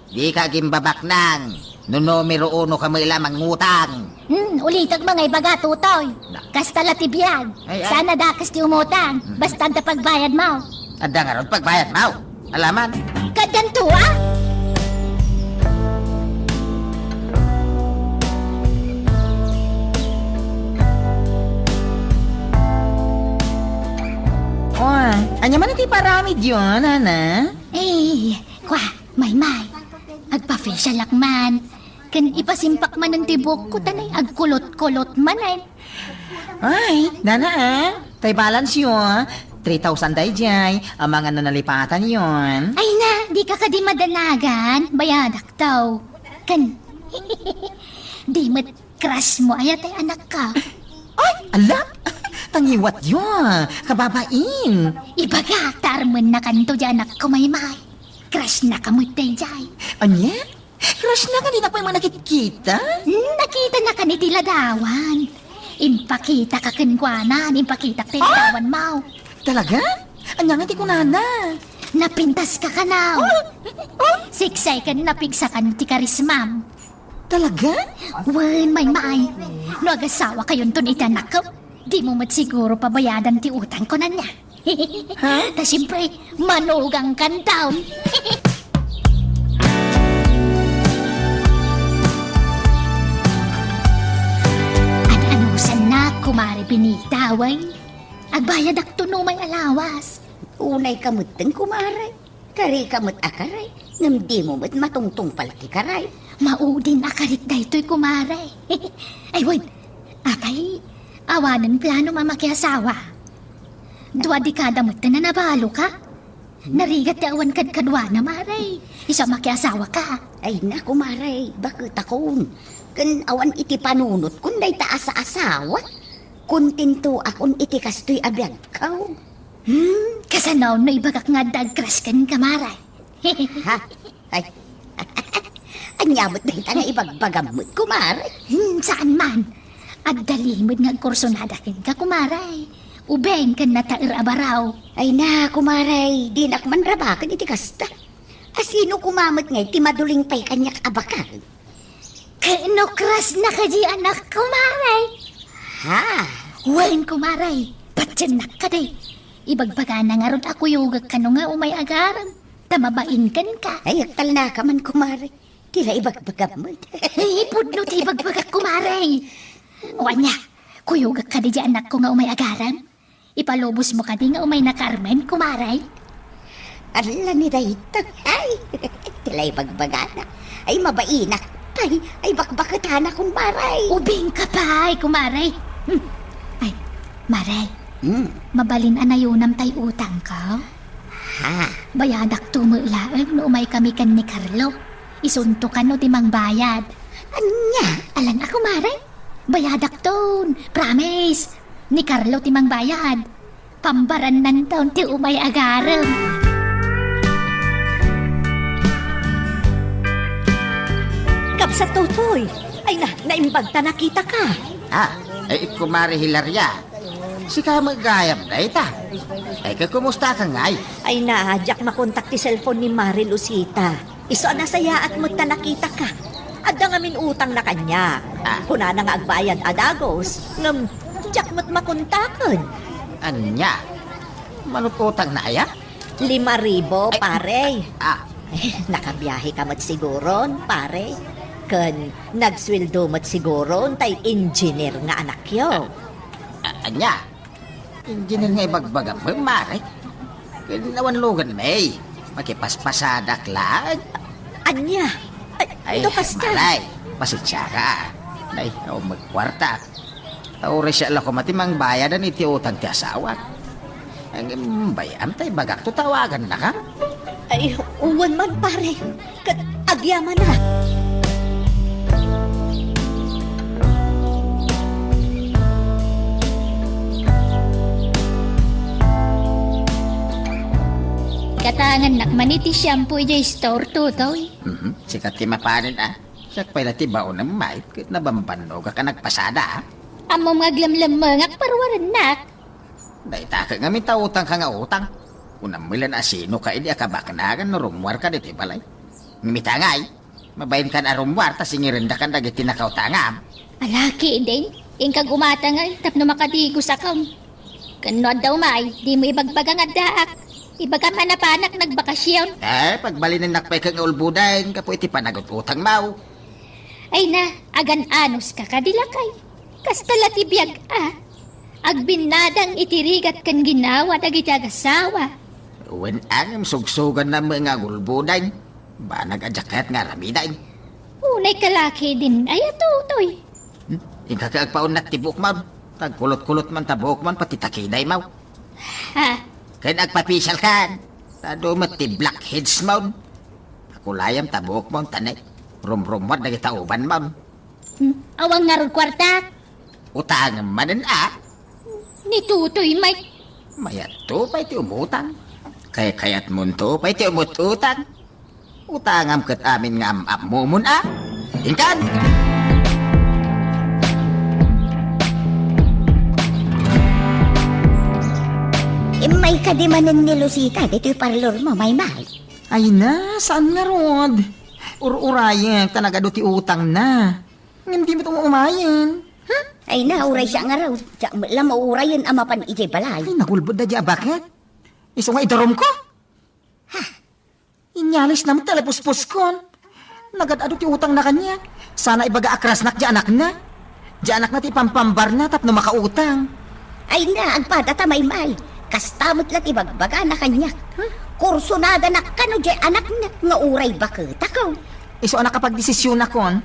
Dika agimbabaknang. No numero uno ka met la mangutang. Hmm, ulitek met nga ibaga, Totoy. Na. Kasta la ti biag. Ay, ay. Saan a dakes ti umutang. Hmm. Basta adda pagbayadmo. Adda ngarud pagbayadmo. Alaman. Kaddanto a? Oh, ania man iti paramidyo, nana? Eh, kwa, Maymay. Agpa-facialak man. Ken ipasimpak manen ti buokko, ta nay agkulot-kulot manen. Ay, nana, a. Tay balance yo, a. Three thousand daydiay, amangan no nalipatanyon. Ay na, dika kadi madanagan, bayadakto. Ken, di met crush mo aya tay anakko? Ay, ala! Tangiwatyo, kababain. Ibagak ta armennakanto diay anakko, Maymay. Crush na ka met daydiay. Ania? Crush na ka, di na pay man nakitkita? Hmm, nakita na ka ni ti ladawan. Impakita ka kenkuana, impakita ti ladawan mo. Talaga? Anya nga ti kunana? Napintas ka kanaw. Oh! Oh! Siksay ken napigsa kan ti karismam. Talaga? Wen, may may. No agasawa kayonton iti anakko, di mo met siguro pabayadan ti utang ko nanya. Ha? Ta siyempre, manugang kan taon. An-anusannak, kumare Benita, wen? Agbayadakto no may alawas. Unay ka metten, kumare. Kari ka met a karay, ngem di mo met matungtungpal ti karay. Maudin a karik daytoy, kumare. Ay, wen, apay, awanen plano a makiasawa. Dua dekada met ti nabalo ka. Narigat ti awan kadkaduana, mare. Isu a makiasawa ka. Ay na, kumare, baketakon. Ken awan iti panunotkon dayta a saasawa. Kontentoakon iti kastoy a biagko. Hmm, kasano no ibagak nga adda agcrush kenka, mare? Ha? Ay. Ania met dayta nga ibagbagam met, kumare? Hmm, saan man. Adda limed nga agkursunada kenka, kumare. Ubing ken nataer a baraw. Ay na, kumare, dinak man rabaken iti kasta. Asino koma met ngay ti maduling pay kaniak a bakal? Ket no crush na kadi anak, kumare? Ha? Wen, kumare, patiennak kadi. Ibagbagana ngarud a kuyogek kano nga umay agarem, ta mabain kenka. Ay, agtalnaka man, kumare. Ti la ibagbagam met. Ay, pudno ti ibagbagak, kumare. O ania, kuyogek kadi di anakko nga umay agarem? Ipalubos mo kadi nga umay nakaarmen, kumare? Ala ni dayta. Ay, ti la ibagbagana. Ay, mabainak. Ay, ay, bakbaketana, kumare. Ubing ka pay, kumare. Hmm. Ay, mare. Hmm. Mabalin a nayonam tay utangko? Ha? Bayadakto met laeng no umay kami ken ni Carlo. Isunto kano ti mangbayad. Ania? Alan a, kumare? Bayadakton. Promise. Ni Carlo ti mangbayad. Pambarannanton ti umay agarem. Kabsat Totoy, ay na, naimbag ta nakitaka. Ah, ay, kumare Hilaria. Sika met gayam dayta. Ay, kakumusta ka ngay? Ay na, diak makontak ti cellphone ni Mare Lucita. Isu a nasayaat met ta nakitaka. Adda ngamin utangna kaniak. Ah. Kunana nga agbayad a dagus, ngem diak met makontaken. Ania? Manut-utangna aya? Lima ribu, ay, pare. Ah. Eh, nakabiahe ka met siguron, pare. Ken nagsueldo met siguron tay engineer nga anakyo. A-, ania? Engineer nga ibagbagam, mare? Ken awan lugan, may. Makipaspasadak laeng. Ania? Ay, ay, no kasta. Mare, pasensiaka. Nay, awan met kuarta. Ta uray siak la koma ti mangbayadan iti utang ti asawak. Ngem bay-am ta ibagakto, tawagannaka. Ay, wen man, pare. Ket agyamanak. Katangannak man iti shampoo idiay store, Totoy. Mhm. Sika ti mapanen, a. Siak pay la ti baonem, may, ket nabambannogak a nagpasada, a. Ammom nga aglemlemmengak, parwarennak. Dayta ket ngamin ta utangka nga utang. Kunam met laeng a sinoka idi a kabaknangan no rummuarka ditoy balay. Ngem ita ngay, mabainkan a rummuar ta singirendakan dagiti nakautangam. Ala ketdin, inka gumatangay tapno makadigosakem. Ken no adda umay, dimo ibagbaga nga addaak. Ibagam a napanak nagbakasyon. Eh, pagbalinennak pay ket nga ulboden gapu iti panagut-utangmo. Ay na, agan-anuska kadi, lakay. Kasta la ti biag a. Agbinnadang iti rigat ken ginawa dagiti agasawa. Wen, a, ngem sugsugannam nga agulboden. Banag a diak kayat nga aramiden. Unay ka la ketdin, aya, Totoy. Hmm? Inka ket agpaunat ti buokmon. Tagkulot-kulot man ta buokmon, pati takidaymo. Ha? Ken agpapisalkan. Ta adu met ti blackheadsmon. Akulayam ta buokmon, ta ne, rumrummuar dagiti ubanmon. Hmm, awan ngarud kuartak? Utangem manen, a? Ni Totoy, may. Mayatto pay ti umutang. Kaykayatmonto pay ti umut-utang. Utangam ket amin nga am-ammomon a. Inkan! Immay kadi manen ni Lucita ditoy parlor mo, Maymay. Ay na, saan ngarud? Ur-urayek ta nagadu ti utangna. Ngem di met umayen. Hmm? Ay na, uray siya ngarud. Diak met la maurayen a mapan idiay balay. Ay, nagulbod da di a baket. Isu nga idarumko. Ha? Inyalisna met ti alipuspuskon. Nagad-adu ti utangna kaniak. Sana ibaga a crushnak di anakna. Di anakna ti ipampambarna tapno makautang. Ay na, agpadata, Maymay. Kasta met la ti bagbagana kaniak. Kursonadanak kano di anakna nga uray baketako. Isu a nakapagdesisionakon,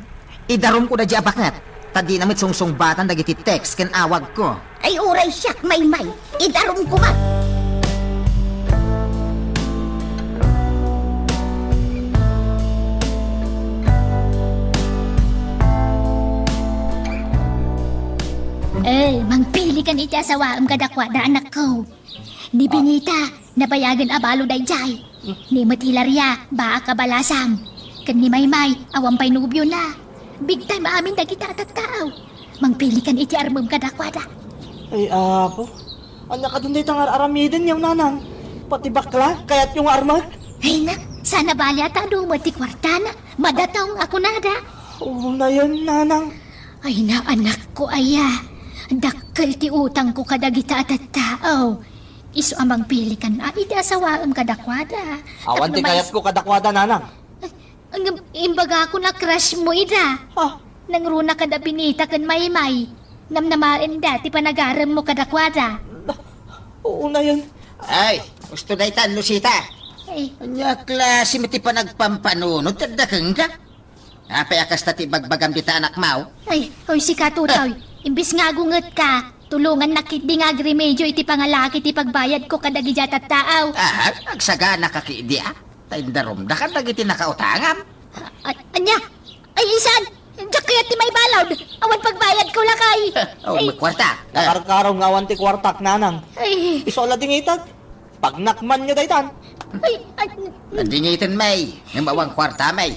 idarumko da di a baket. Ta dina met sungsungbatan dagiti text ken awagko. Ay, uray siak, Maymay. Idarumko met. Eh, mangpilikan iti asawaem kadakuada, anakko. Ni Benita, nabayagen a balo daydiay. Ni met Hilaria, baak a balasang. Ken ni Maymay, awan pay nobiona. Big time amin dagita a tattao. Mangpilikan iti armem kadakuada. Ay, Apo. Ania kadin dayta nga ar-aramiden, yaw, nanang? Pati bakla, kayatyo nga armek? Ay na, sana bali a tado met ti kuartana. Madatong a kunada. Unayen, nanang. Ay na, anakko aya. Dakkel ti utangko kadagita a tattao. Isu a mangpilikan a iti asawaem kadakuada. Awan ti kayatko kadakuada, nanang. Ngem imbagakon a crush mo ida. Ah. Nangruna kada Benita ken Maymay. Namnamaenda ti panagaremmo kadakuada. Unayen. Ay, husto daytan, Lucita. Ay. Ania a klase met ti panagpampanunot ti adda kenka? Apay a kasta ti ibagbagam dita anakmo? Ay, oy, sika, Tutoy. Imbes nga agungetka, tulongannak ketdi nga agremedio iti pangalaki ti pagbayadko kadagiti a tattao. Aha, agsaganaka ketdi a? Ta indarumdaka dagiti nakautangam. A-, ania? Ay, isan! Diak kayat ti maibalud! Awan pagbayadko lakay! Awan met kuarta. Nakarkaro nga awan ti kuartak, nanang. Ay. Isu a la dingitek. Pagnakmanyo daytan. Ay, ay. Dingiten, May. Ngem awan kuarta, May.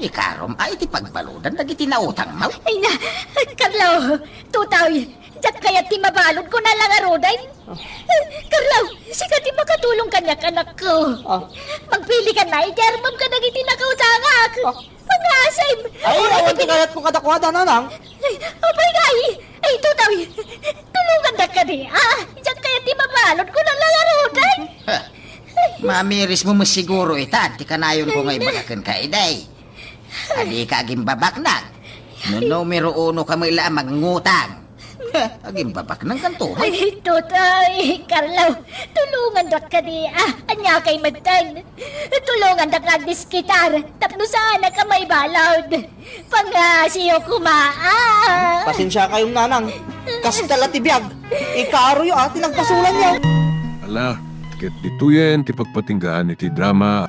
Ikarom a iti pagbaludan dagiti nautangmo. Ay na, Carlo, Tutoy, diak kayat ti mabalud, kuna la ngaruden. Carlo, sika ti makatulong kaniak, anakko. Ah. Magpilikan a iti armem kadagiti nakautangak. Ah. Pangasim! Ay, awan ti kayatko kadakuada, nanang. Ay, apay ngay? Ay, Tutoy, tulongandak kadi a. Diak kayat ti mabalud, kuna la ngaruden. Ha. Mamirismo met siguro itan ti kanayonko nga ibaga kenka idi. A dika agimbabaknang. No numero uno ka met la a mangngutang. Agimbabaknang kanto, ha? Ay, Tutoy, Carlo, tulongandak kadi a. Aniakay metten? Tulongandak nga agdiskitar tapno saanak a maibalud. Pangasiyo koma a. Pasensiakayon, nanang. Kasta la ti biag. Ikaroyo a ti nagpasolanyo. Ala, ket ditoyen ti pagpatinggaan iti drama.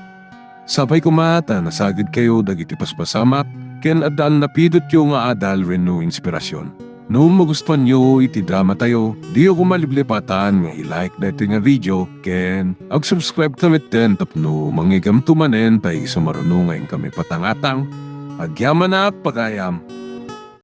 Sapay koma ta nasagidkayo dagiti paspasamak ken adda a napidotyo nga adal wenno inspirasyon. No magustuanyo iti dramatayo, diyo koma liplipatan nga i-like daytoy nga video ken ag-subscribe ta metten tapno mangigamto manen ta isu maruno nga inkami patangatang. Agyamanak, pagayam!